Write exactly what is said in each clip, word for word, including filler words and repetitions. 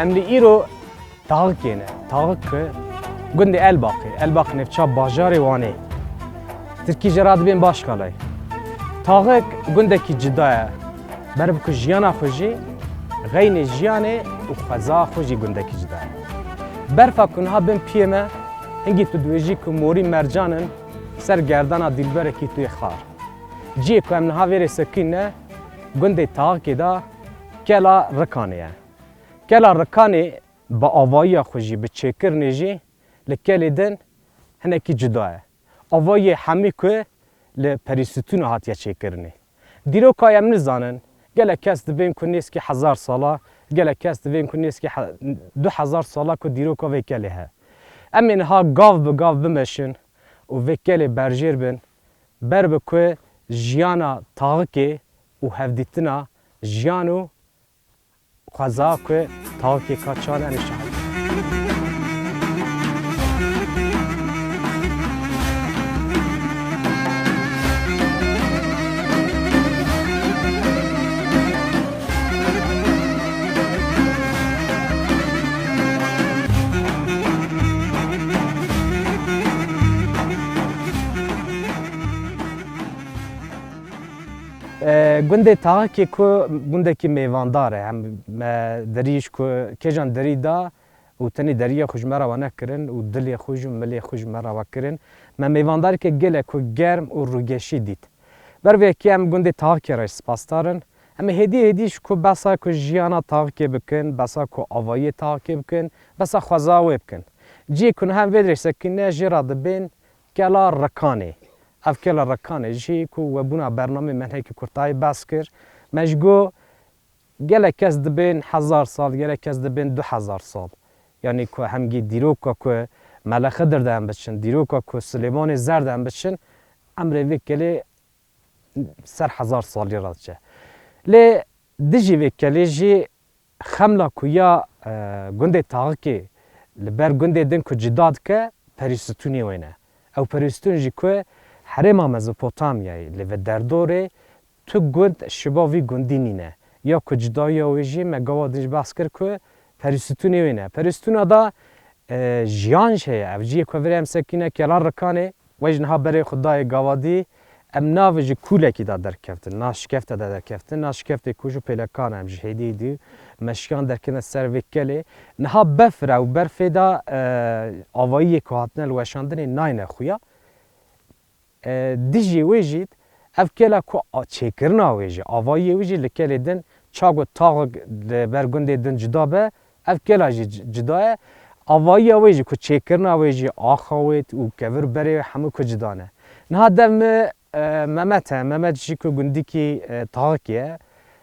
Em li îro Taxikê ne. Taxik ku gundê Elbaqê, Elbaq nêvça bajarê Wanê. Tirkî jê re dibên Başkalay. Taxik gundekî cida ye. Ber bi ku jiyana xwe jî, xeynê jiyanê û xweza xwe jî gundekî cida ye. Berfa ku niha bin piyê me, hingî tu dibêjî ku morî mercan in ser gerdana dîlberekî tu yê xar. Cihê ku em niha vêrê sekîn ne, gundê Taxikê de Kela Rikanê ye. Kela Rikanê bi avayiya xwe jî, bi çêkirinê jî li kelê din hinekî cuda ye. Avayiyê hemî ku li perîstûna hatiye çêkirinê. Dîroka em nizanin, gelek kes dibên ku nêzkî hezar sala, gelek kes dibên ku nêzkî he-, du hezar sala ku dîroka vê kelê he. Em ê niha gav bi gav bimeşin û vê kelê berjêr bin, ber bi ku jiyana Taxikê û hevdîtina jiyan û xweza ku Taxikê ka çan em ê şahid bin. E, gundê Taxikê ku gundekî mêvandar e, hem me derî ji ku kêjan derî da û tenê deriya xwe ji me re we nekirin û dilê xwe jî û milê xwe ji me re we kirin. Me mêvandarîke gelek ku germ û rûgeşî dît. Ber vê yekê em gundê Taxikê re spasdar in. Em ê hêdî hêdî ji ku behsa ku jiyana Taxikê bikin, behsa ku avayiyê Taxikê bikin, behsa xweza wê bikin. Cihê ku niha em vê derê sekîne jê re dibên Kela Rikanê. Ev Kela Rikanê jî ku webûna bernamê me hinekî kurtayî behs kir. Me ji got gelek kes dibên hezar sal, gelek kes dibên du hezar sal. Yanî ku hemgî dîroka ku Mele Xidir de em biçin, dîroka ku Silêmanê Zer de em biçin, emrê vê kelê ser hezar salî re diçe. Lê dijî vê kelê jî xemla ku ya, e, gundê Taxikê li ber gundê din ku cida dike, perîstûnê wê ne. Ew perîstûn jî ku herêma Mezopotamyayê li vê derdorê tu gund şiba vî gundî nîne. Ya ku cidayiya wê jî me gava din jî behs kir ku perîstûnê wê ne. Perîstûna da, e, jiyan jî heye. Ev cihê ku virê em sekîne Kela Rikanê. We ji niha berê xwe dayê gavadî, em nav ji kûlekî de derkeftin, na şikefte de derkeftin, na şikeftê kûj û pêlekan em ji hêdî hêdî meşiyan derketine ser vê kelê. Niha befir e û berfê de, e, avayiyê ku hatine li weşandinê nayne xuya. E, dijî wê jî ev kela ku a-, çêkirina wê jî, avayiyê wê jî li kelê din, ça ku taxik li ber gundê din cuda be, ev kela jî c-, cuda ye. Avayiya wê jî ku çêkirina wê jî axa wê û kevir berê hemû ku cuda ne. Niha dev min, e, Mehmet e. Mehmet jî ku gundikî, e, Taxikê ye.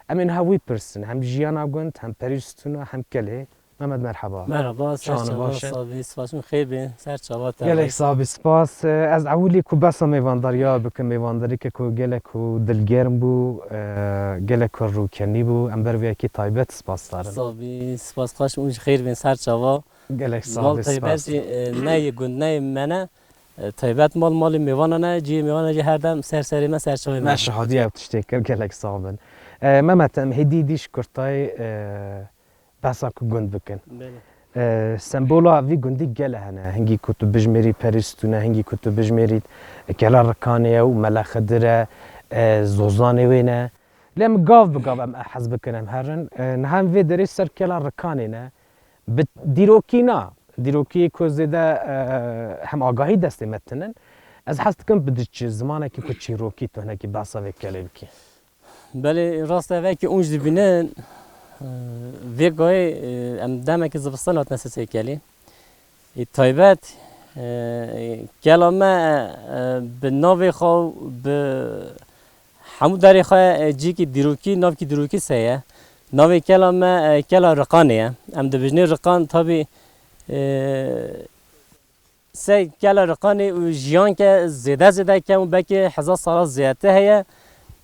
Em ê niha wî pirsin. Hem jiyana gund, hem perîstûna, hem kelê. Mehmet merheba. Merhaba, ser çava, baş e. Sabî, spas min xêr bin, ser çava te. Gelek sabî, spas. E, ez ewilî ku behsa mêvandariya bikim, mêvandarîke ku gelek ku dilgerm bû, e, gelek ku rûkenî bû. Em ber vê yekê taybet spas darin. Sabî, spas xweş û ji xêr bin ser çava. Gelek sabî, spas. Mal taybetî, e, ne yê gund, ne yê me ne. E, taybet mal malê mêvana ne, cihê mêvana jî her dem ser serê me, ser çavê me. Me şahadî ev tiştê kir, gelek sax bin. E, Mehmet, em hêdî dîş kurtayê, e, behsa ku gund bikin. Belê. E, sembola vî gundî gele hene. Hingî ku tu bijmêrî perîstûne, hingî ku tu bijmêrî Kela Rikanê ye û Mele Xidir e, e, zozanê wê ne. Lê em gav bi gav em hez bikin em herin. E, niha em vê derê ser Kela Rikanê ne. Bi dîrokî na. Dîrokî ku zêde, e, hem agahî destê me tinin. Ez hez dikim bi di çi zimanekî ku çîrokî tu hinekî behsa vê kelê bikî. Belê, rast e, vekî ûnc dibînin, e, vê gayê, e, em demekî zivistan hatine sesê kelê. Ê taybet, e, kela me, e, bi navê xwe, bi hemû derê xwe, e, cîkî dîrokî, navkî dîrokî se ye. Navê kela me, e, Kela Riqanê ye. Em dibêjinê Riqan, tabî, e, Sey Kela Riqanê û jiyan ke zêde zêde kem û belkî hezar sala zêdetir heye.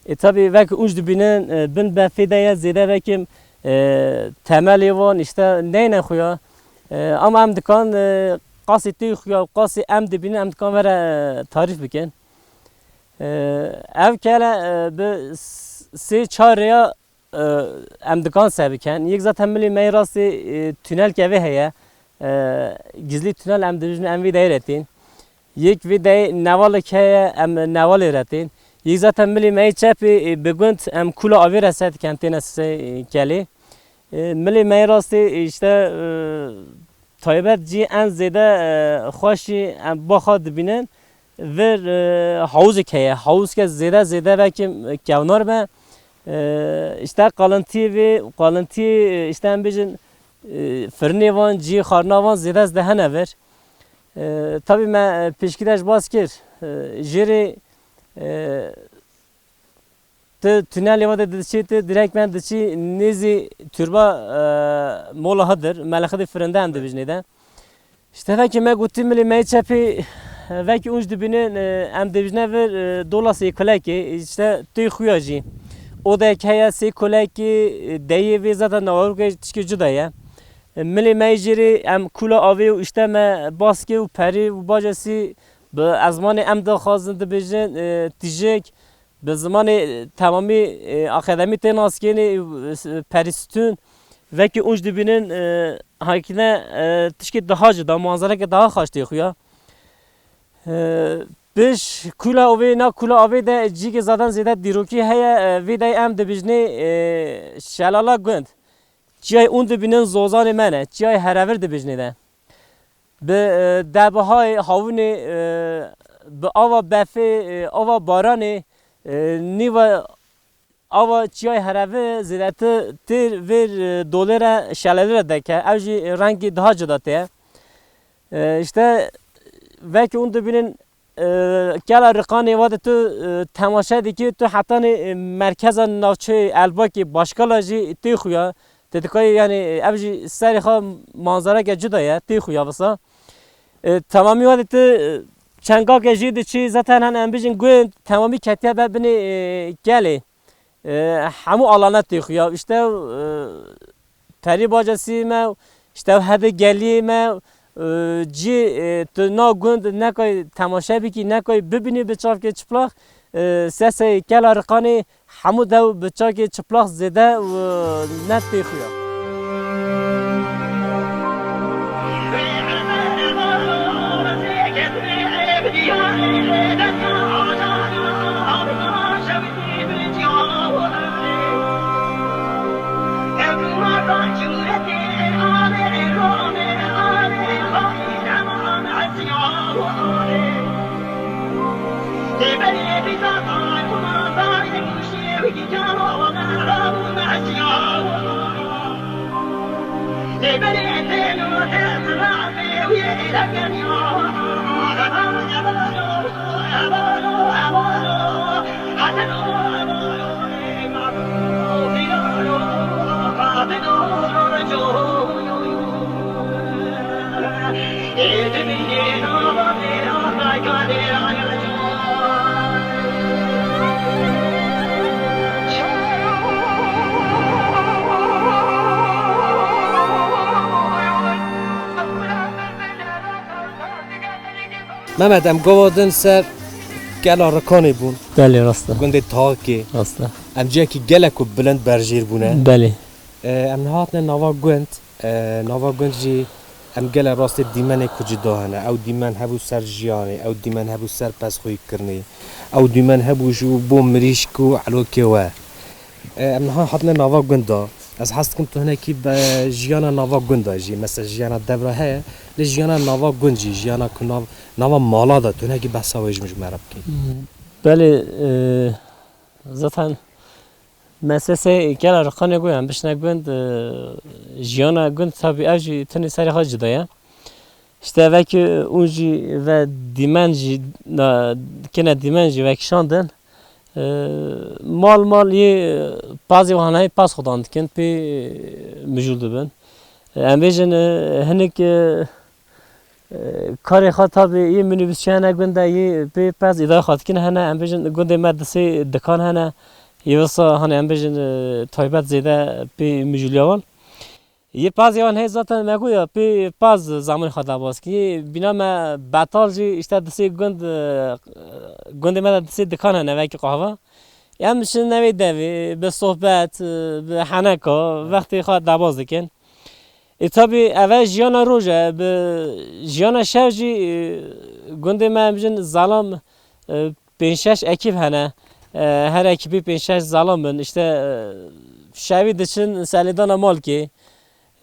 E, tabî vek ûnc dibînin, e, bin befê de ye zêde vekî, e, temelê wan îşte neyne xuya. E, ama em dikan, e, qasî tê xuya û qasî em dibînin em dikan vere, e, tarîf bikin. E, ev kele, e, bi s-, sê çar rêya e, em dikan ser bikin. Yek zaten milê me yê rastê, e, tunelke vê heye. E, gizlî tunel em dibêjin, em vê deyê re tên. Yek vê deyê nevalek heye, em nevalê re tên. Yek zaten milê me yê çepê, e, bi gund em kula avê re ser dikin, têne sisê, e, kelê. E, milê me yê rastê, e, işte, e, taybet cî en zêde, e, xweşî em baxa dibînin. Vir, e, hawuzek heye. Hawuzke zêde zêde belkî, e, kevnar be. E, işte qalintiyê vê, qalintiyê, e, işte em bêjin, e, firinê van, cî xarina van zêde zêde hene vir. E, tabî me, e, pêşkî de ji bas kir. E, jêrê, e, Tu tunelê ve de diçî, tu direktmen diçî nêzî turba, e, mola Hidir, Melixidê Firinde em dibêjinê de. Îşte vekî me gotî milê me yê çepê, e, vekî ûnc dibînin, e, em dibêjine vir, e, dola Sêkulekê, îşte tê xuya jî. Odek heye Sêkulekê, e, deyê vê zaten nawarokê tişkê cuda ye. E, milê me yê jêrê em kula avê û îşte me baskê û perî û bacesî bi ezmanê em dixwazin dibêjin, e, tijik, bi zimanê, e, temamî, e, akademî tê naskênê, e, perîstûn, vekî ûnc dibînin, e, hakine, e, tişkê daha cuda, manzereke daha xweş tê xuya. E, Piş kula avê, na kula avê de cîkê zaten zêde dîrokî heye, e, vê de em dibijnê, e, Şelala Gund. Çiyayê ûn dibînin zozanê me ne, çiyayê Herevir dibijnê de. Bi, e, debihayê hawinê, e, bi ava befê, e, ava baranê, e, nîva ava çiyayê Herevê zêdetir têr vêr, e, dolê re, şelalê re deke. Ew jî rengê daha cuda tê ye. E, işte, vekî ûn dibînin, e, kela Riqanê wa de tu, e, temaşe dikî, tu hetanî, e, merkeza navçeyê Elbakê Başkala jî tê xuya. Te dikayê, yani, ev jî serê xwe manzareke cuda ye, tê xuya visa. E, temamî wa de tu, e, çengake jî diçî, zaten, hani, em bijin gund, temamî ketiye be binê, e, kelê. E, hemû alane tê xuya. İşte, e, perî bacesî me, işte hedi gelî me, e, cî, e, tu na gund nekay temaşe bikî, nekay bibînî bi çavkê çıplak, e, sesê kela Riqanê hemû dew bi çavkê çıplak zêde û net tê xuya. Mehmet, em gava din ser Kela Rikanê bûn. Belê, rast e. Gundê Taxikê. Rast e. Em cihekî gelek ku bilind berjêr bûne. Belê. E, em niha hatine nava gund. E, nava gund jî em gele rastê dîmenê ku cuda hene. Ew dîmen hebû ser jiyanê, ew dîmen hebû ser pesxweyîkirinê, ew dîmen hebû ji bo mirîşk û elokê we. E, em niha hatine nava gund de. Ez hez dikim tu hinekî be jiyana nava gund de jî, mesela jiyana devra heye, lê jiyana nava gund jî, jiyana ku nav, nava mala de tu hinekî behsa wê ji min ji me re bikî. Belê, e, zaten mesesê gela Riqanê goyan, bişne gund, e, jiyana gund tabî ev jî tenê serê xwe cuda ye. İşte vekî ûn jî ve dîmen jî, na, kene dîmen jî vekişandin. E, mal mal yê, e, pazê wan heye paz xwedan dikin, pê, e, mijûl dibin. E, em bêjin, e, hinik, e, e, karê xwe tabî yê minîbusçî hene gund de yê pê pez îdayê xwe dikin hene, em bêjin gundê me di sê dikan hene. Yê wisa, hani em bêjin, e, taybet zêde pê mijûliya wan. Yê pazê wan heye zaten me goya pê paz zamanê xwe derbas kir. Yê bîna me betal jî işte di sê gund, e, gundê me de di sê dikan hene vekî qahva. Em şin nevê devê, bi sohbet, bi heneka, wextê xwe debaz dikin. Ê, tabî, ev e jiyana roj e, bi jiyana şev jî, e, gundê me em bijin zelam, e, pênc şeş ekîp hene. E, her ekîpî pênc şeş zelam bin. Îşte, e, şevî diçin selêdana malkê.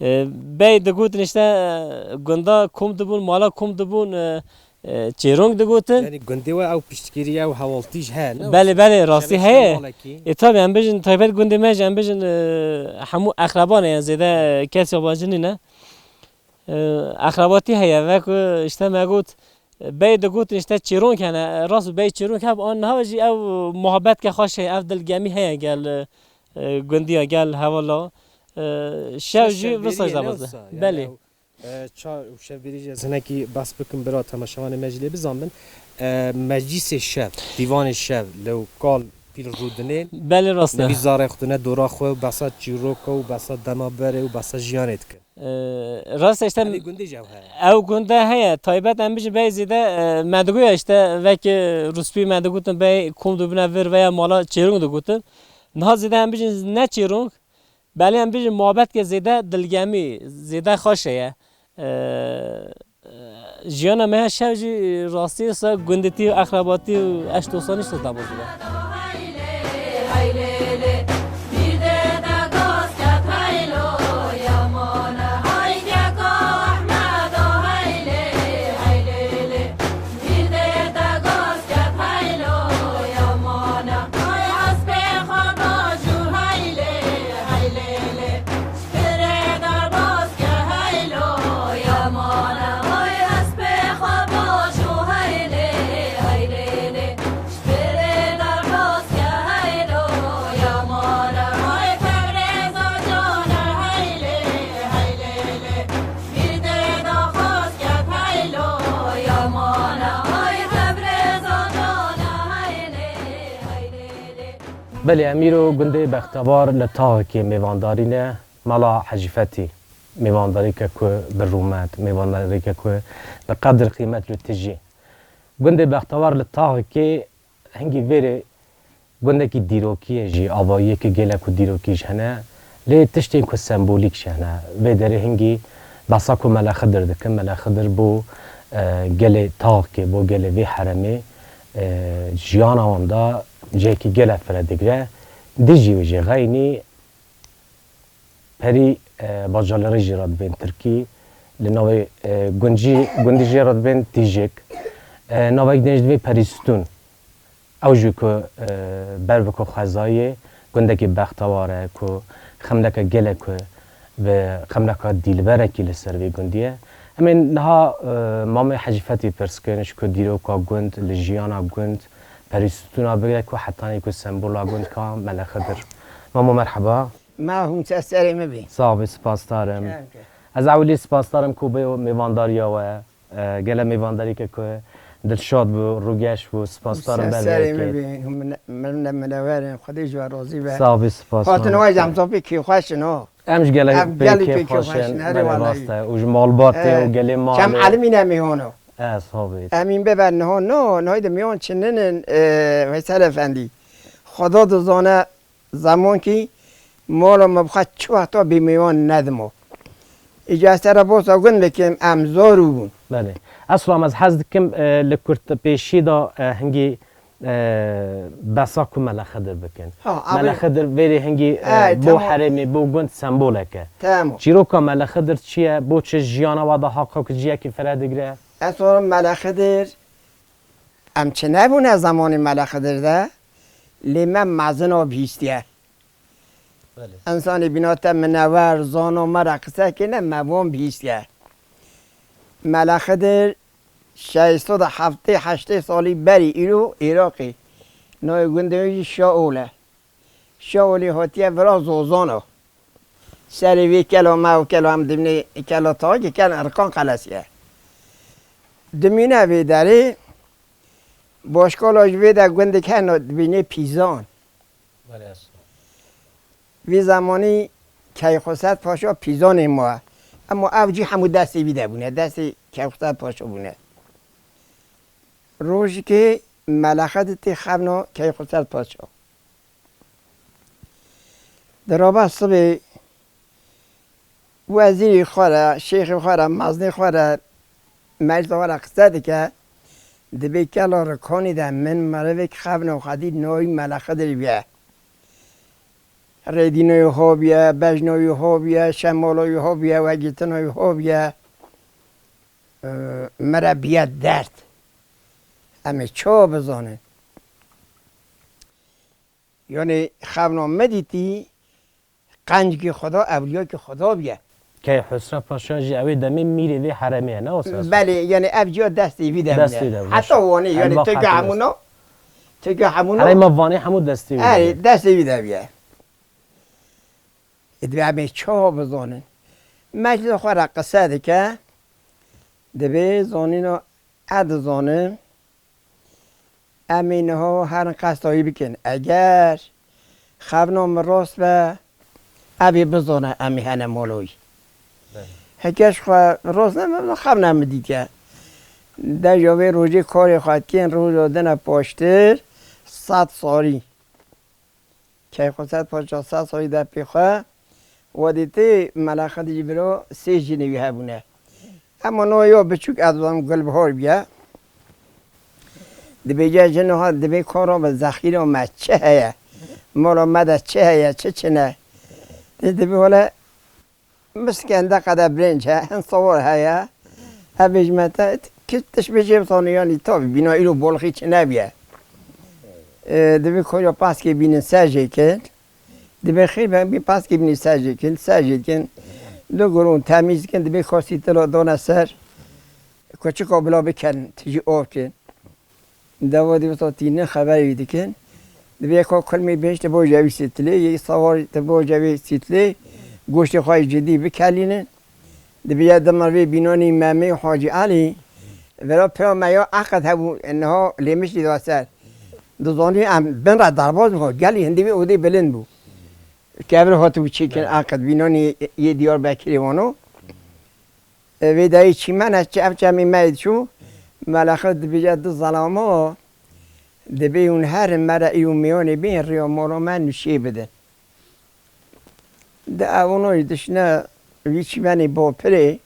E, bey digotin îşte, e, gunda kom dibûn, mala kom dibûn, e, e, çêrong digotin. Yanî gundê we ew piştgirî, ew hewaltî jî heye, ne? Belê, belê, rastî heye. Ê, tabii, em bijin, taybet gundê me jî, em bijin, e, hemû exreban e, zêde kes yabancî nîne. E, exrebatî heye, ve ku îşte me got, e, bey digotin îşte çêrong hene, e, rast bey çêrong heb, an niha jî ew muhabbetke xweş heye, ev dilgemî heye gel, e, e, gundiya gel hevala. E, şev jî visa jî dabaz e. Belê. E, ça û şevbêrî jî ez hinekî behs bikim, bira temaşevanê me jî lê bizanbin. E, meclîsê şev, dîvanê şev, lewkal pîl rûdinên. Belê, rast e. Nivî zarê xwe dine dora xwe û behsa çîroka û behsa dema berê û behsa jiyanê dikin. E, rast e, işte. Evê gundê jî ew heye. Ew gunde heye. Taybet em bijin bey zêde, e, me digoya işte vekî rûspî me digotin bey kom dibine vir veya mala çêrong digotin. Niha zêde em bijin ne çêrong, belê em bijin muhabbetke zêde dilgemî, zêde xweş heye. E, e, jiyana me ya şev jî rastî wisa gundetî û exrebatî û eş dostanî işte dabû zêde. Belê, em îro gundê Bextewar li Taxikê mêvandarî ne, mala Hecî Fetî. Mêvandarîke ku bi rûmet, mêvandarîke ku bi qedir qîmet li tijî. Gundê Bextewar li Taxikê hingî vêrê gundekî dîrokî ye jî, avayiyeke gelek ku dîrokî jî hene, lê tiştên ku sembolîk jî hene. Vê derê hingî behsa ku Mele Xidir dikin, Mele Xidir bo, e, gelê Taxikê, bo gelê vê heremê, e, jiyana wan da cihekî gelek fire digre. Dijî wê jî xeynî perî, e, bajarê jê re dibên tirkî, li navê, e, gundî jê re dibên Tîjik. E, navek din jî divê Perîstûn. Ew jî ku, e, ber bi ku xwezayê gundekî bextewar e, ku xemleke gelek ku bi xemleka dîlberekî li ser vê gundî ye. Em ê niha, e, Mamê Hecî Fetî pirs kirin ji ku dîroka gund, li jiyana gund, Perîstûna bigre ku hetanî ku sembola gund ka Mele Xidir. Mamo merheba. Ma hûn ser serê min bê. Sax bî, spasdar im. Kevke. Ez ewilî spasdar im ku bê mêvandariya we. E, gele mêvandarîke ku dilşad bû, rûgeş bû, spasdar im. Ser serê min bê, hûn min, min ne minewer in, Xwedê ji we razî be. Sax bî, spasdar im. Hatin we jî em zafî kêfxweş in, ha. Em ji gelek pê kêfxweş in, erê welayi. Rast e. Û ji malbatê û gelê malê. Çem elimî ne mêhano. E, sax bî. Emîn bibe niha, no, niha de mêwan çi ninin, e, Veysel Efendî. Xweda dizane, Zemankî mala me bixwe çi wexta bê mêwan nedima. Îca ez te re basa gund bikim, em zor bûn. Belê. Esra, ez hez dikim, e, li kurtpêşî de, e, hingî, e, behsa ku Mele Xidir bikin. Ha, Mele Xidir vêrê hingî, e, bo herêmê, bo gund sembolek e. Tamam. Çîroka Mele Xidir çi ye? Bo çi jiyana we de haqqa ku ciyekî fire digre? Esra, Mele Xidir, em çi nebûne zemanê Mele Xidir de? Lê me mezina bihîstiye. Belê. Însanê bîna te minewer, zana me re qise kene, me van bihîstiye. Mele Xidir şeş sed û heftê heştê salî berî îro Iraqê. Navê gundê wî jî Şaol e. Şaolî hatiye vira Zozana. Serê vê kela me û kela em dimîne kela Taxikê kel Erkan Qelesiye. Dimîne vê derê, başkala ji vê de gundek hene dibîne Pîzan. Belê, esra. Vî zemanî Keyxosret Paşa Pîzanê ma. Ema ev cî hemû destê vî de bûne, destê Keyxosret Paşa bûne. Rojikê Mele Xidir tê xevna Keyxosret Paşa. Di raba sibê wezîrê xwe re, şêxê xwe re, mezinê xwe re, meclisa xwe re qise dike, dibê kela rikanî de min merivek xevna xwe dît, navê Mele Xidir bûye. Rêdîna wî ho bûye, bejna wî ho bûye, şemala wî ho bûye, vegirtina wî ho bûye. Ee, min re bûye derd. Em ê çawa bizanin? Yanî xevna min dîtî, qencikî Xweda, ewliyakî Xweda bûye. Key Husrev Paşa jî ew ê demê mîrê vê heremê ye, ne wisa? Belê, yanî ev ciya destê wî de bûye. Destê wî de bûye. Heta Wanê, yanî Elba tirka Xatirê hemûna, tirka hemûna. Herêma Wanê hemû destê wî de bûye. Erê, destê wî de bûye. Ê, divê em ê çawa bizanin? Meclisa xwe re qise dike, dibê zanîna e dizanin. Em ê niha herin qesta wî bikin. Eger xevna min rast be, ev ê bizane em ê hene mala wî. Belê. Heke ji xwe rast nebe, xevna min dîtiye. Deja vê rojê karê xwe dikin, roja dine paştir, sed sarî. Keyxweser Paşa sed sarî de pê xwe, we dîtî Mele Xidir jî biro sê jinê wî hebûne. Ema no yo biçûk ez dizanim Gulbihar bûye. Dibêje jino ha dibê karo be zexîra me çi heye? Mala me de çi heye, çi çi ne? Dê dibê wele Miskende qede birinc he, hin sawar heye. Ev bêjime te, ki tişt bêjê bitanî, yanî tabi bîna îro bolxî çi nebiye. E, dibê koca paskê bînin ser jê kin. Dibê xêr be, bî paskê bînin ser jê kin, ser jê kin. Du gurûn temîz kin, dibê xasî tila dane ser. Koçika bila bikin, tijî av kin. Deva dî wisa tînin xeberê wî dikin. Dibê yeka kulmî bihişte bo jewî sîtilê, yê sawar te bo jewî sîtilê, goştê xwe yê cidî bikelînin. Dibê ya dima vê bînanî Memê Hacî Elî, vera pira me ya eqed hebû, niha lêmiştî da ser. Dizanî em bin re derbaz bû, gelî hindî vê odê bilind bû. Kevir hatibû çêkin eqed, bînanî yê Diyarbekirê wano. E, vê dayê çîmen e, çi ev çemê me yê diçû, Mele Xid dibêje du zelama, dibê hûn herin me re î û miyanê bên rêya mala me nûşê bidin. Di ew noyê dişine vî çîmenê bapirê,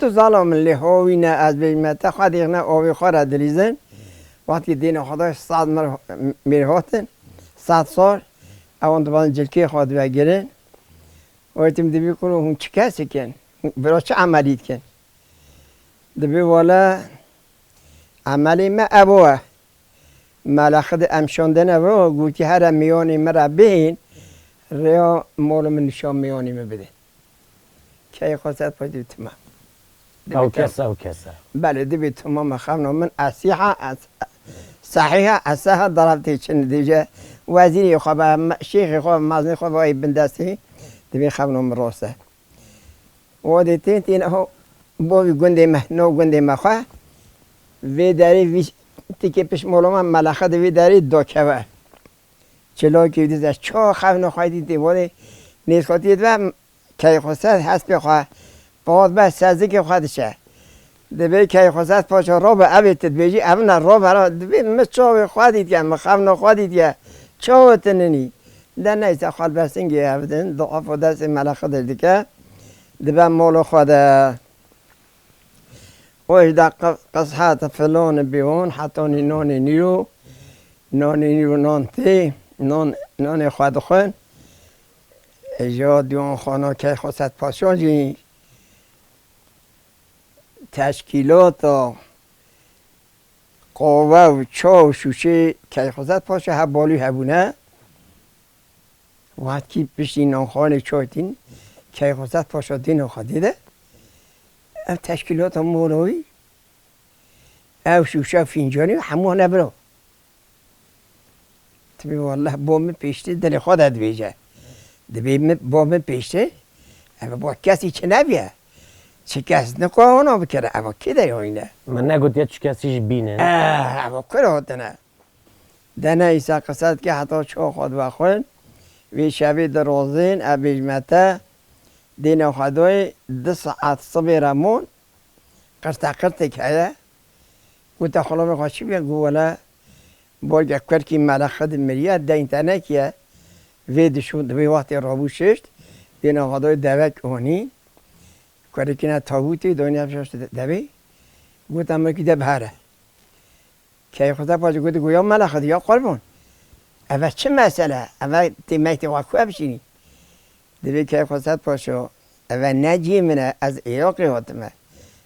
du zala min lê hawî ne, ez bêjime te xwedê ne avê xwe re dilîzin. Wextî dêna Xwedayê sed mir-, mêr hatin, sed sar, ewan diban cilkê xwe divegirin. Wê tim dibî kuro hûn çi kesik in? Bira çi emelî dikin? Dibî wele emelê me evo e. Mele Xidê em şandine biro, gotî here miyonê me re bihên, rêya mala min nişan miyonê me bide. Keyê xwe ser pay dibî timam. Ew kes, ew kes e. Belê, dibî timam e xevna min esîha, es-, sehîha, eseha darab tê çin dije. Wezîrê xwe be, me-, şêxê xwe, mezinê xwe be, ey bindestî, dibî xevna min rast e. Wadê tên tên ho bovî gundê me, no gundê me xwe. Vê derê vî tikê pişt mala me Mele Xidê vê derê dakeve. Çilakê dî ez ça xevna xwe dîtê, wadê nêzkatiyê dibe Keyxweser hespê xwe, pat be sezikê xwe diçe. Dibê Keyxweser paşa rabe, evê tu dibêjî, ev ne rabe ra, dibê mi çavê xwe dîtiye, mi xevna xwe dîtiye. Çawa tu ninî? De neyse xwe li ber singê ev din, dua xwe destê Mele Xidir dike, dibe mala xwe de. Û ji de qi-, qis hate filan û bêwan, hetanî nanê nîro, nanê nîro nan tê, nan, nanê xwe dixwin. Ji ya diwan xana Keyxweser Paşa jî teşkîlata qave û ça û şûşê Keyxweser Paşa hevalî hebûne. Wextkî piştî nanxanê çaytîn, Keyxweser Paşa dîna xwe dide. Ev teşkîlata mala wî, ew şûşe fîncanî hemû hene bira. Dibê wallah bo min pêştê dilê xwe de dibêje. Dibê min, bo min pêştê, ev bo kesî çi nebiye. Çi kes nikare wana bikere, ev kê de yayne? Min negotiye çi kesî ji bînin. Eh, ev kure hatine. De neyse qise dike heta çawa xwe dibe xwin. Vê şevê dirozên, ev bêjime te, dêna Xwedayê du saet sibê re mon, qirteqirtek heye. Gote xulamê xwe çi bûye? Got wele, borge kurkî Mele Xidê miriye, deyn te nekiye. Vê dişûn, di vê wextê rabû şişt, dêna xwe dayê devek anî. Kurekî ne tabûtê, dayê nîya şişt devê. Gote, "Mekî de bihare." Keyxweser Paşa gote, "Go ya Mela Xidir, ya qurban. Eve çi mesele? Eve tê mektê xwe ku bişînî?" Divê Keyxweser Paşa, "Eve ne cihê min e, ez Iraqê hatime.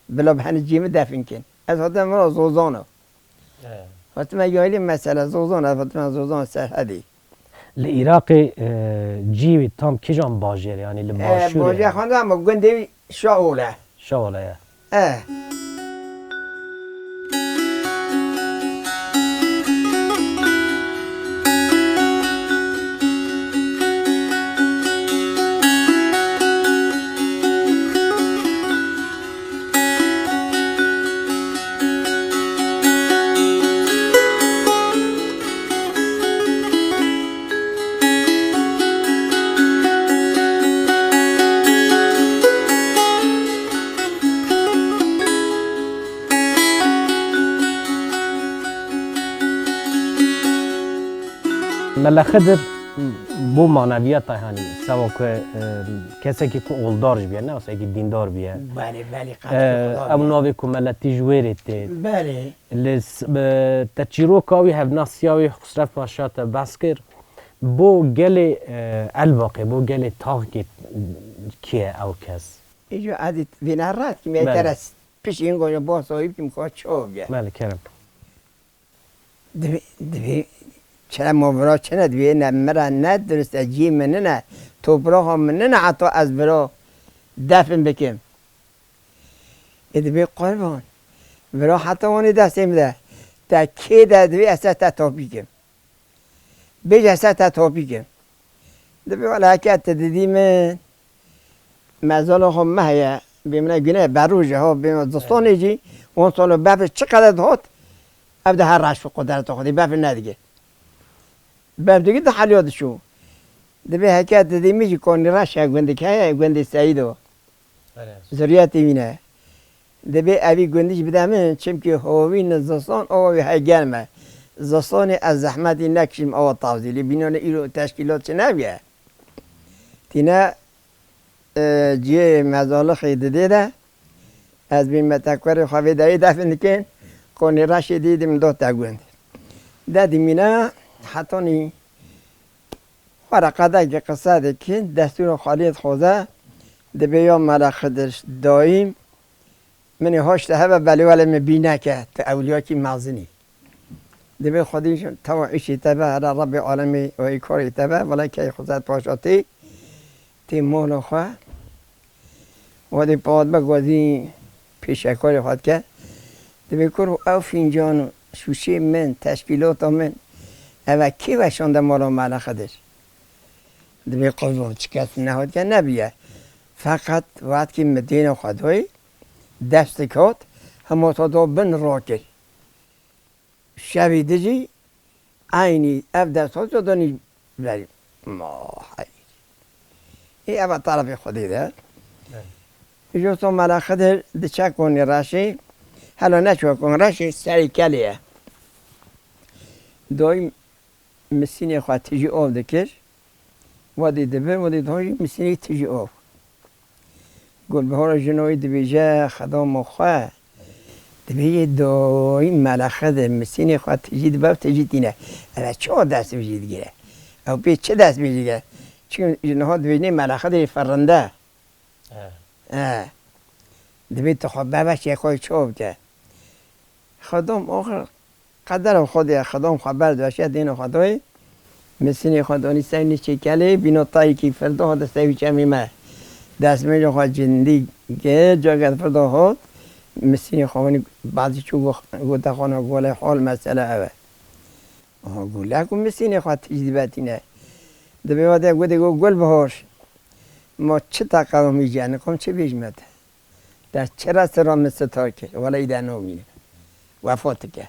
Bila bi henî cihê min defin kin. Ez hatime vira Zozana." He. Hatime yaylî mesele Zozan, ez hatime Zozan Serhedê. Li Iraqê, e, cihê wî tam kîjan bajêr, yanî li E, başûrê bajêr ye? Xwendam, gundê wî Şaol e. Şaol e. E. Mele Xidir bo maneviyata, hanî, seba ku, e, kesekî ku oldar jî biye, ne wisa yekî dîndar biye. Belê, belê, E, qencî Xuda ew biye. Navê ku meletî ji wê rê tê. Belê. Li s-, bi, te çîroka wî, hevnasiya wî Xusrev Paşa te behs kir. Bo gelê, e, Elbaqê, bo gelê Taxkê kî ye ew kes? Îco ez ê vêna rast kim, Belê. Te re s-, pişî hin gojo bo sohîb kim xwe ço bike. Belê, kerem. Divê, divê çire ma vira çi ne, divê ne mira ne dirist e, cî min nine, topraxa min nine, heta ez vira defin bikim. Ê divê qurban, vira heta wanê destê min de, te kê de divê ez te topî kim. Bêje ser te topî kim. Dibê wele heke tu didî min, mezala xwe me heye, bê min e gune berû jî ha, bê min zistanê jî, wan salo bef çi qede dihot, ev de her reş bi qudreta Xwedê bef nedige. Bef digi di heliya dişû. Dibê heke tu didî min jî konî reş e, gundik heye, gundê Seyîdo. Belê. Zuriyetê wî ne. Dibê evî gundî jî bide min, çimkî hovîn zistan awa wî hey germ e. Zistanê ez zehmetî nekişîm awa tavzî. Lê bînanê îro teşkîlat çi nebûye. Tîne, e, cihê mezalixê didê de, ez bîn metekurê xwe vê derê defin dikin, konê reşê dî dî min dote gund. De dimîne hetanî Xwe re qedekê qise dikin, destûra Xalî dixwaze, dibê ya Mele Xidir dayîm, min ê haşte heve belê welê min bî neke, tu ewliyakî mezin î. Dibê Xwedî ji tewa îşê te be, here Rebbê alemê weyî karê te be, wele key Xuzet Paşa tê, tê mala xwe. Wadê pat be gazî pêşekarê xwe dike. Dibê kur ew fîncan û şûşê min, teşkîlata min, eve kê weşande mala Mele Xidir? Dibê qurban çi kes nehatiye nebiye. Feqet wextkî min dêna xwe doyê, destik hat, hema ta da bin rakir. Şevî dijî eynî ev dest hat danî berî. Ma heyr. Ê eva tarafê Xwedê de. Evet. Îjo to Mele Xidir diçe konî reşê, hela neçûye konî reşê serê kelê ye. Doyî misînê xwe tijî ov dikir. Wadî dibir, wadî doyî misînê tijî ov. Gulbihora jinoyî dibêje, Xedama xwe, dibêje doyî Mele Xidir, misînê xwe tijî dibe û tijî tîne. Eve çawa dest bi jî digire? Ew pê çi dest bi jî digire? Çimkî ji niha dibêjinê Mele Xidirê firinde. He. He. Dibê tu xwe bebeşê xwe çawa bike? Xedam axir qedera Xwedê ye, Xedam xwe berdivaşiye dêna Xwedayê. Misînê xwe danî ser nişê kelê, bîna tayekî firda hate ser wî çemê me. Destmêja xwe cindî kir, caged firda hat. Misînê xwe wanî bazî çû go-, gote xwe na golê hal mesele ev e. Aha, gule ku misînê xwe tijî dibe tîne. Dibê wate gotê go Gulbihar. Ma çi te qewimî jî, niqam çi bêjime te? Te çira sira min sitar kir, wele îde nabînim. Wefat dike.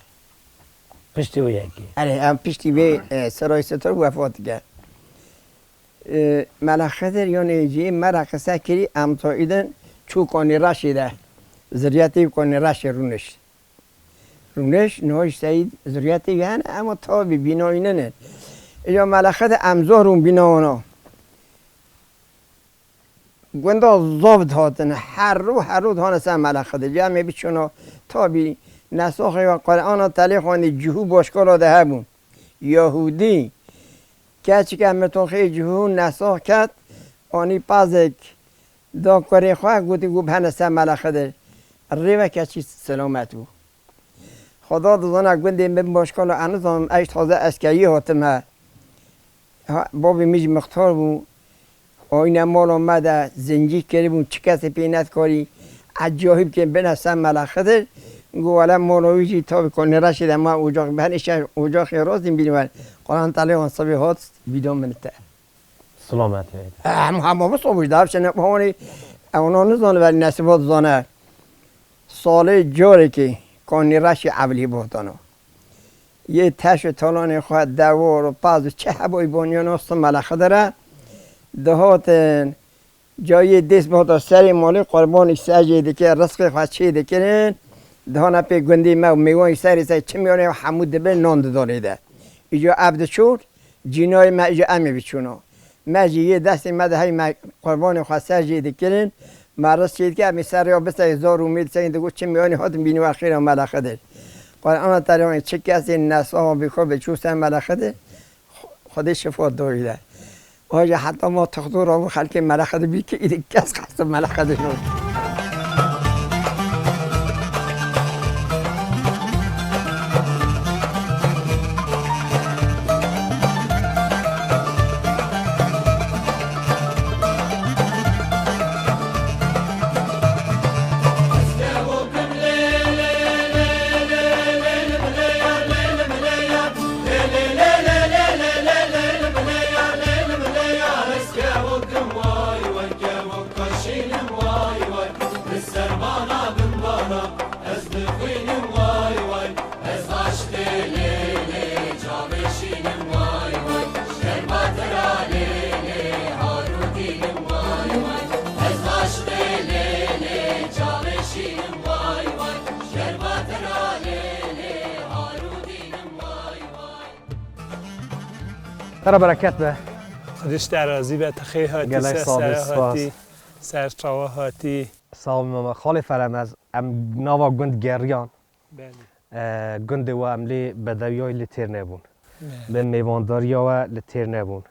Piştî wê yekê. Erê, em piştî vê, e, sirayê sitar wefat dike. E, Mele Xidir, yanî jî me re qise kirî, em to îdin çû konî reşê de. Ziryetê konî reşê rûniş. Rûniş, niha jî seyîd zuriyetê wî hene, ema tabî bînayî nînin. Îja Melexidir em zor û bîna wana. Gunda zaf dihatin, her rû, her rû dihane ser Melexidir. Cemê biçûna, tabî nesaxê ve Qur'ana telê xwendî, cihû başkala de hebûn. Yahûdî, keçike mitoxê cihû nesax ket, anî pezek da kurê xwe, gotî, got, bihene ser Melexidir. Rê ve keçî selamet bû. Xweda dizane gundê min başkala, ez nizanim, ez taze eskeriyê hatime. Ha, babê min jî mixtar bû. Ayne mala me de zincîr kiribûn, çi kesê pê nedikarî. Ez cahî bikin bine ser Melexidir. Got, wele mala wî jî tabî Kanî Reşê de me ocax, ben îşe ocaxê razîn bînin wer. Quran Telê wan sibê hat, vîda min te. Silamet bê. Em hema bi sobûj de, hevşe ne bahanê, ew na nizane, belê nesîba dizane. Salê carekê Kanî Reşê ewilî bohtana. Yê teş û talanê xwe dewar û paz û çi heboyî banyana sim Melexidir e. Dihatin cayê dêst bihata serê malê qurbanî ser jê dikir, rizqê xwe çê dikirin. Dihana pê gundê me û mêwanî serê ser çimyanê hemû dibir nan dida lê de. Îca ev diçûn, cînayê me îca em ê biçûna. Me jî yê destê me de hey me qurbanê xwe ser jê dikirin. Me riz çê dike, em ê ser rêya bisekê zar û mêr disekên digot çi mêwanî hatin bînî we xêra Melexidir. Qur'ana Telê wan çi kesê nesaxa bî xwe biçû ser Melexidir, Xwedê şifa dayî de. Aja heta ma tixdû rabû xelkê Melexidir bî ki îdî kes qehsa Melexidir nabî. Te re bereket be. Xwedê ji te razî be, tu xêr hatî, Gelek ser sağ ol, sera spas. Hatî, ser çawa hatî. Sağ ol mama. Xalê Feremez, em nava gund geriyan. Belê. E, gundê we em lê bedewiyayê lê têr nebûn. Belê. Bi mêvandariya we li têr nebûn.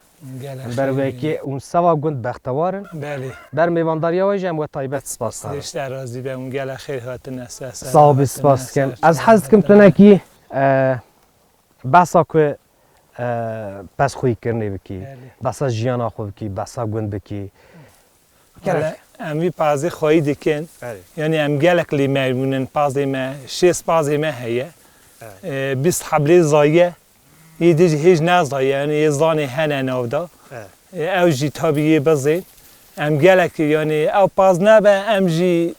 Gelek xêr. Em ber wekî hûn seva gund bextewar in. Belê. Ber mêvandariya we jî em we taybet spas dikin. Xwedê ji te razî be, hûn gelek xêr hatine ser, ser. Sağ ol, spas dikim. Ez hez dikim tu nekî, e, behsa ku, e, pez xwîkirinê bikî, belê, behsa jiyana xwe bikî, behsa gund bikî. Wele, gerek, em vî pazê xweyî dikin. Belê. Yanî em gelek lê memnûn in, pazê me, şêst pazê me heye. Evet. E, bîst heblê zaye, yê dî jî hêj nezaye, yanî yê zanê hene nav da. Evet. E, ew jî tabî yê bizên. Em gelek, yanî ew paz nebe, em jî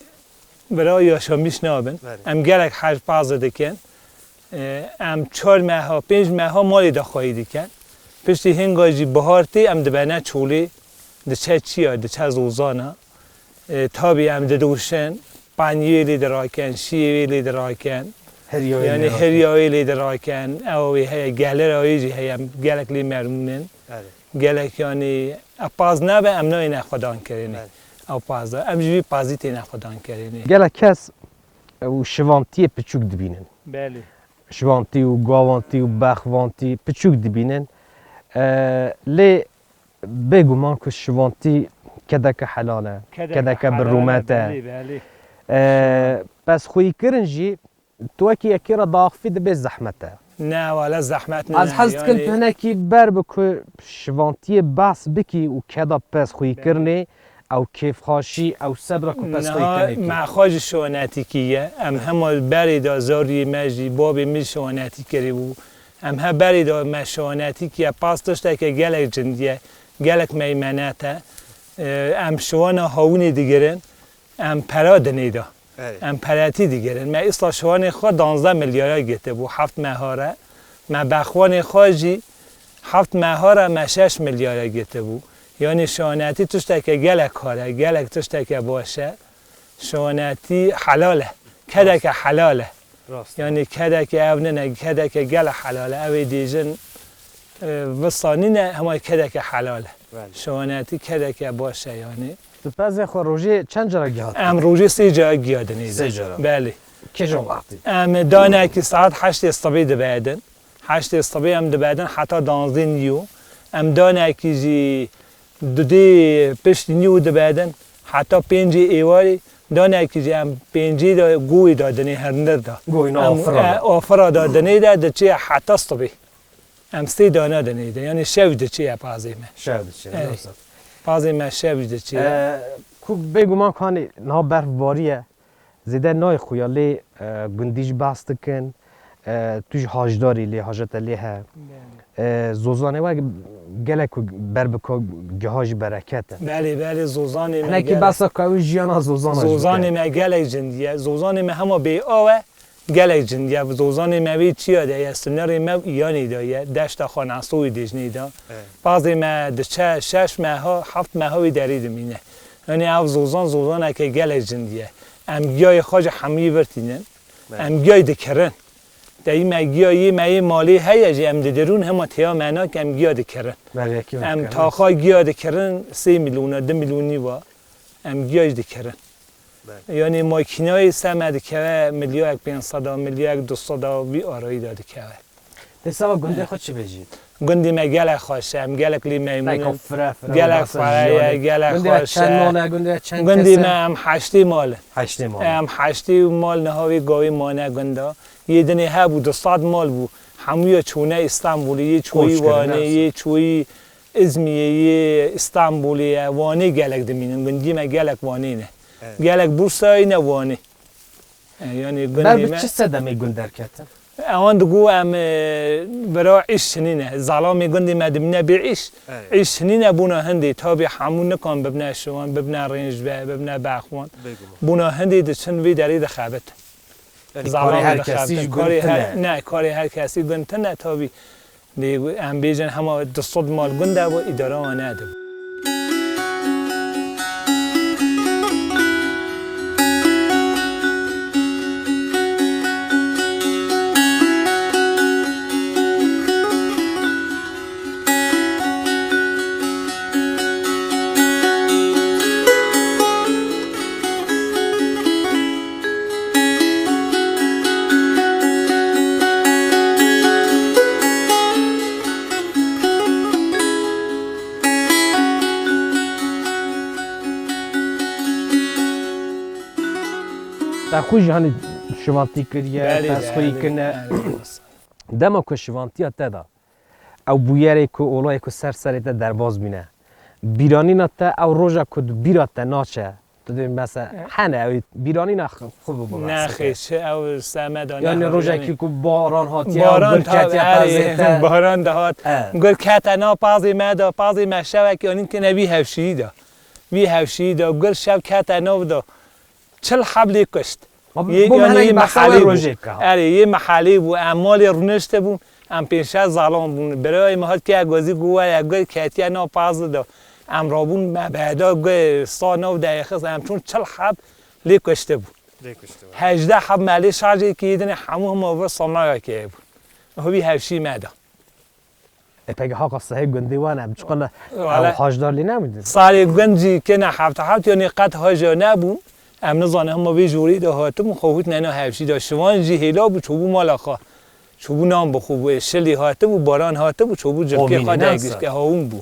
bira yaşamîş nabin. Belê. Em gelek hej pazê dikin. E, em çar meha, pênc meha malê de xweyî dikin. Piştî hinga jî bihar tê, em dibene çolê, diçe çiya, diçe zozana. E, tabî em didoşin, paniyê lê dirakin, şiyê wê lê dirakin. Heriyayê lê dirakin. Yanî heriyayê lê dirakin. Ew wê heye, gelira wê jî heye, em gelek lê memnûn in. Belê. Gelek, yanî, e, paz nebe, em nayêne xwedankirinê. Belê. Ew paz de. Em jî vî pazî têne xwedankirinê. Gelek kes, e, û şivantiyê piçûk dibînin. Belê. Şivantî û gavantî û bexvantî piçûk dibînin. E, lê bêguman ku şivantî kedeke helal e, kedeke, kedeke helal e, bi rûmet e. Belê, belê. E, pezxweyîkirin jî Tu wekî yekê re diaxivî dibê zehmet e. Ne, wele zehmet nîne. Ez hez dikim, yanî, tu hinekî ber bi ku şivantiyê behs bikî û keda pez xwîkirinê, ew kêfxweşî, ew sebra ku pez xwîkirinê kî. Me xwe ji şonetîkî ye. Em hema berê de zariyê me jî, babê min şonetî kirî bû. Em he berê de me şonetî kiye. Paz tişteke gelek cindî ye, gelek meymenet e. Em şiwana hawînê digirin. Em pera dinê de. Erê. Em peretî digerin. Me îsla şiwanê xwe danzdeh milyara girtibû, heft meha re. Me bexwanê xwe jî heft meha re me şeş milyara girtibû. Yanî şonetî tişteke gelek kar e, gelek tişteke baş e. Şonetî helal e. Kedeke helal e. Rast. Yanî kedeke ev nine, kedeke gelek helal e. Ew ê dêjin E, visa nîne, hema kedeke helal e. Belê. Şewanetî kedeke baş e yanî. Tu pezê xwe rojê çend cara gihat? Em rojê sê cara giya dinê de. Sê cara. Belê. Kêjan wextî? Em danekî saet heştê sibê dibedin. Heştê sibê em dibedin heta danzdê nîyo. Em danekî jî dudê piştî nîyo dibedin heta pêncê êwarê. Danekî jî em pêncê de goyê de dinê, hindir de. Goyê ne, afira de. Afira de dinê de diçe heta sibê. Em sê dana dinê de. Yanî şev diçe pazê me. Şev diçe. Pazê me şev diçe. E, ku bêguman ku hanê niha berf bariye, zêde nayê xuya lê, e, gundî jî behs dikin. E, tu jî hajdarî lê, haja te lê he. E, zozanê we gelek ku ber bi ka giha jî bereket e. Belê, belê, zozanê me gelek. Hinekî behsa ka ew jiyana zozana jî bike. Zozanê me gelek cindî ye. Zozanê me hema bê aw e, gelek cindî ye. Zozanê me wê çiya de ye, sinerê me îyanê de ye, deşta Xanesoyê Dêjnê de. Pazê me diçe şeş meha, heft meha wê derê dimîne. Yanî ev zozan, zozaneke gelek cindî ye. Em giyayê xwe jî hemûyî vir tînin. Em giyayê dikirin. Deyî me giyayê me yê malê heye jî em didirûn hema têya me nake, em giya dikirin. Em taxa giya dikirin sê milyon e, du milyonî va. Em giya jî dikirin. Yanî makînayê ser me dikeve milyarek pênc sed a, milyarek du sed a, vî arayî de dikeve. Dê seba gundê xwe çi bêjî? Gundê me gelek xweş e, em gelek lê memnûn in. Gelek fire ye, gelek xweş e. Gundê me em heştê mal in. Heştê mal in. Em heştê mal niha wê gavê mane gunda. Yê dinê hebû, du sed mal bû. Hemûya çûne Îstanbulê, yê çûyî Wanê, yê çûyî Îzmîrê, yê Îstanbulê ye. Wanê gelek dimînin. Gundî me gelek Wanê ne. Gelek Bursayê ne Wanê. E, yanî gundê me. Ber bi çi sedemê gund derketin? Ewan digo em, e, bira îş çinîne. Zelamê gundê me dimîne bê îş. Îş çinîne, bona hindê. Tabî hemû nikan bibne şiwan, bibne rênc be, bibne bexwan. Bona hindê diçin vê derê dixebit. Yanî karê her kesî jî gund tune. Ne, karê her kesî gund tune tabî. Lê em bêjin hema du sed mal gund e û îdara wan nedibû. Te xwe jî hanî şivantî kiriye, te xweyî kirine. Dema ku şivantiya te de ew bûyerê ku olayê ku ser serê te derbas bîne, bîranîna te ew roja ku di bîra te naçe, tu dê mesela hene ew bîranîna xwe bibo. Nexêr, çi ew ser me de. Yanî rojekî ku baran hatiye, baran gul ketiye pezê te. Baran dihat. Gul kete nav pazê me de, pazê me şevekî anîn kine vî hevşîyî de. Vî hevşîyî de gul şev kete nav de. Çil heb lê kuşt. Yê, yanî yê mehalê bû. Erê, yê mehalê bû. Em malê rûnişte bûn. Em pênc şeş zalan bûn. Birayê me hat keye gozî, got were, got ketiye nav pazê de. Em rabûn me beda, got sa nav de xist. Em çûn çil heb lê kuşte bû. Lê kuşte bû. Hejdeh heb me lê şarjê kî dinê hemû hema vir samaya keye bûn. Ho vî hevşî me de. E, peki haka sehê gundê wan e, çiqas ew hajdar lê nemîdin? Sarê gund jî kene hefta heft, yanî qet haja nebûn. Em nizanin hema vê jorê de hatibûn, xwe hût nena hevşî de. Şivan jî hêla bû, çûbû mala xwe. Çûbû nan bixwibû, ê şilî hatibû, baran hatibû, çûbû cilkê xwe degişke hawûn bû.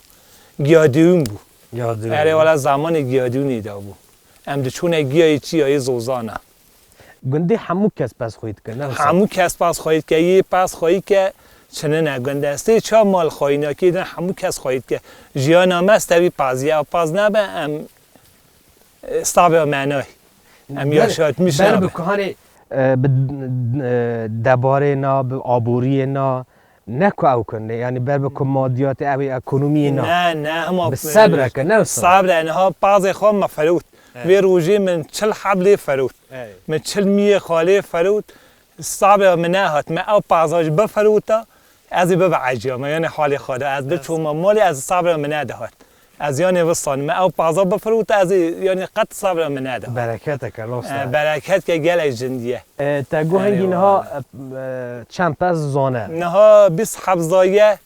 Giyadîwîn bû. Erê wela zamanê giyadîwînê de bû. Em diçûne giyayê çiyayê zozana. Gundê hemû kes pez xweyî dike, ne wisa? Hemû kes pez xweyî dike, yê pez xweyî ke çinine gund e. Sê çar mal xweyînakê din hemû kes xweyî dike. Jiyana me stevî paz ye, ew paz nebe em, e, stavê me nayê. Em yaşatmîş nabe. Ber bi kuhanê, e, bi, e, debarê na, bi aboriyê na, Ne ku ew ku ne, yanî ber bi ku madiyatê ew ê ekonomiyê na. Ne, ne, hema bi sebreke, ne wisa? Sebre, niha pazê xwe me ferot. Vê rojê min çil heb lê ferot. Min çil miyê xwe lê ferot. Sabre min nehat. Me ew paza jî biferota, ez ê bibe eciyama, yanî halê xwe de. Ez biçûma malê, ez sabre min nedihat. Ez yanê vistanî, me ew paza bifirût, ez ê, yanî qet sabra min neda. Bereketeke, rast e. E, bereket ke gelek cindî ye. E, te got hingî niha, e, e, çend pez zane? Niha bîst heb zaye, e,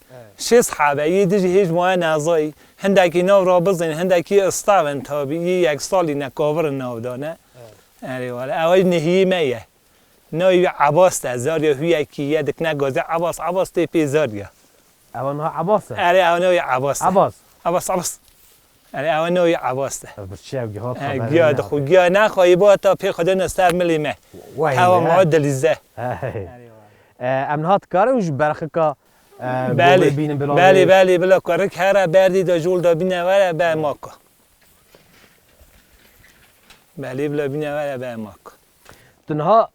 Şêst habe, yê di jî hêj maye nezayî. Hindekî nav ra bizên, hindekî istav in tabî. Yê yek salî ne kavir in nav da ne. Erê wele. Ew jî nehiyê me ye. Navê wî Ebas e, zarya huyekî ye, dikine gazê Ebas, Ebas tê pê zarya. Ewa niha Ebas e? Erê, ewa navê Ebas e. Ebas? Ebas, Ebas. Erê, ewa navê Ebas e. Ev birçî ew giha. E, giya dixwe, giya nexwayî bo heta pê xwe dene ser milê me. Wahî. Hewa me dilîze. Hey. Erê, wahî. E, em niha dikarin ji berxika, e, belê, bînin, bila belê, belê, bila kurik here berdî de jol da bîne were be maka. Belê bila bîne were be maka. Tu niha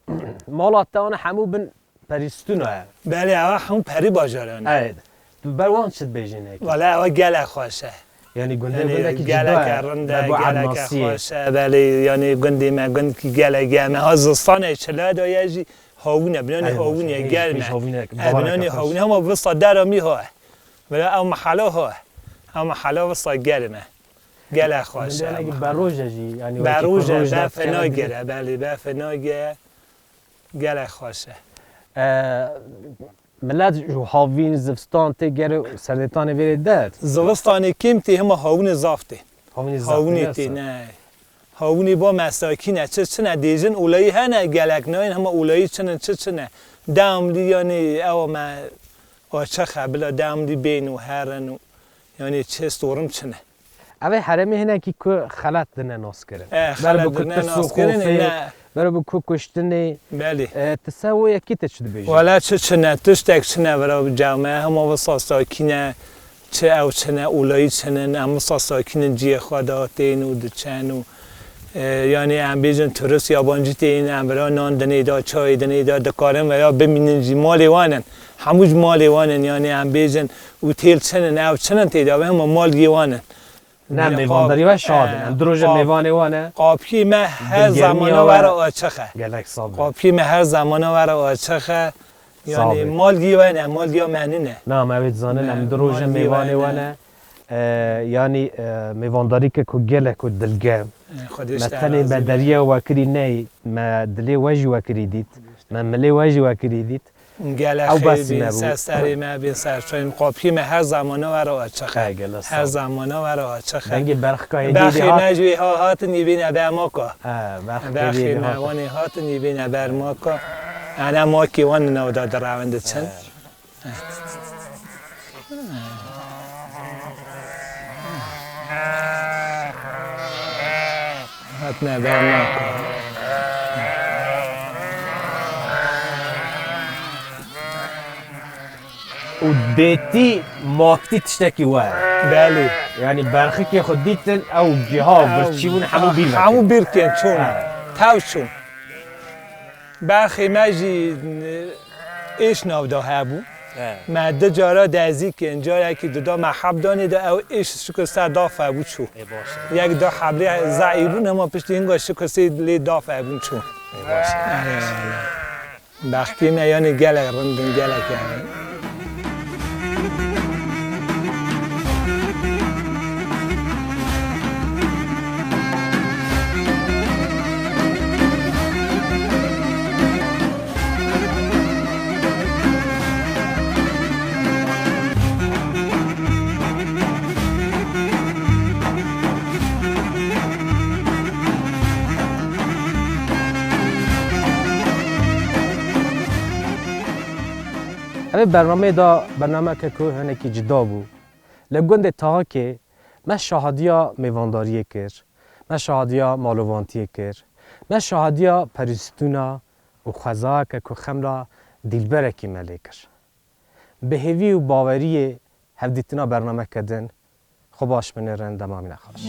mala te wana hemû bin perîstûna ye. Belê, ewa hemû perî bajaran e. Evet. Tu ber wan çi dibêjî ne? Wala ewa gelek xweş e. Yanî gundê, yanî gundekî gelek cida ye, rind e, ber bo gelek erdnasiyê. Xweş e. Belê, yanî gundê me gundkî gelek germ e. Ha zistanê çile de ye jî hawîn e, binanê hawîn e, germ e. Hawîn e, binanê hawîn e, hema visa dera mî ha e. Bila ew mehala ha e. Ew mehala visa germ e. Gelek xweş e. Gundê ber roj e jî, yanî ber roj e, berf nagere, belê, berf nagere. Gelek xweş e. E, millet ji havîn, zivistan tê gere û serdêtanê vêrê der. Zivistanê kêm tê, hema hawînê zaf tê. Hawînê zaf tê, hawînê tê, ne. Hawînê bo mesakîn e, çi çi ne, dêjin olayî hene, gelek nayên, hema olayî çi ne, çi çi ne. Devamlî yanî ewa me açiq e, bila devamlî bên û herin û yanî çi storim çi ne. Ev ê herêmê hinekî ku xelet dine naskirin. E, ber xelet bi ku dine tirs û naskirin, xofê, ne. Ber bi ku kuştinê. Belê. E, ti ser wê yekî te çi dibêjî? Wala çi çi ne, tiştek çi ne vera bi cewme, hema wisa sakîn e, çi ew çi ne, olayî çi ne, em wisa sakîn in cihê xwe de tên û diçin û, e, yanî em bêjin turist yabancî tên, em vera nan dinê de, çayê dinê de, dikarin vera bimînin jî, malê wan in. Hemû ji malê wan in, yanî em bêjin otel çi ne, ew çi ne tê de, hema malgî wan in. Ne, mêvandarî we şad in. Em di roje mêvanê wan e. Qapiyê me her zamana we re açiq e. Gelek sax be. Qapiyê me her zamana we re açiq e. Yanî malgî we ne, malgiya me nîne. Na, me wê dizanin, em di roje mêvanê we ne. E, yanî, e, mêvandarîke ku gelek ku dilge. Me tenê me deriyê we kirî neyî, me dilê we jî we kirî dît. Me milê we jî we kirî dît. Gelek xêr bîn, ser serê me bîn, ser çayên qapiyê me her zamana we re açiq e. Her zamana we re açiq e. Dengê berxika êdî. Berxê me jî wê ha hatin yê bîne ber maka. Berxê me wanê hatin yê bîne ber maka. Ene makê wan nav da direwin diçin. Hatine ber maka. Û dêtî maktî tiştekî we. Belê. Yanî berxikê xwe dîtin, ew giha birçî bûn, hemû bîr vekin. Hemû bîr kirin, çûn. Tev çûn. Berxê me jî, e, êş nav da hebû. Me di cara dezî kirin, carekî dida me heb danê de ew êş şikir ser daf hebû çû. Yek da heblê zeîr bûn, hema piştî hinga şikir sê lê daf hebûn çû. Ê baş e. Berxkê me yanî gelek rind in, gelek yanî. Evê bernameyê da bernameke ku hinekî cida bû. Li gundê Tahakê me şahadiya mêvandariyê kir, me şahadiya malovantiyê kir, me şahadiya perîstûna û xwezayeke ku xemla dîlberekî me lê kir. Bi hêvî û baweriyê hevdîtina bernameke din, xwe baş binêrin, dema mîne xweş.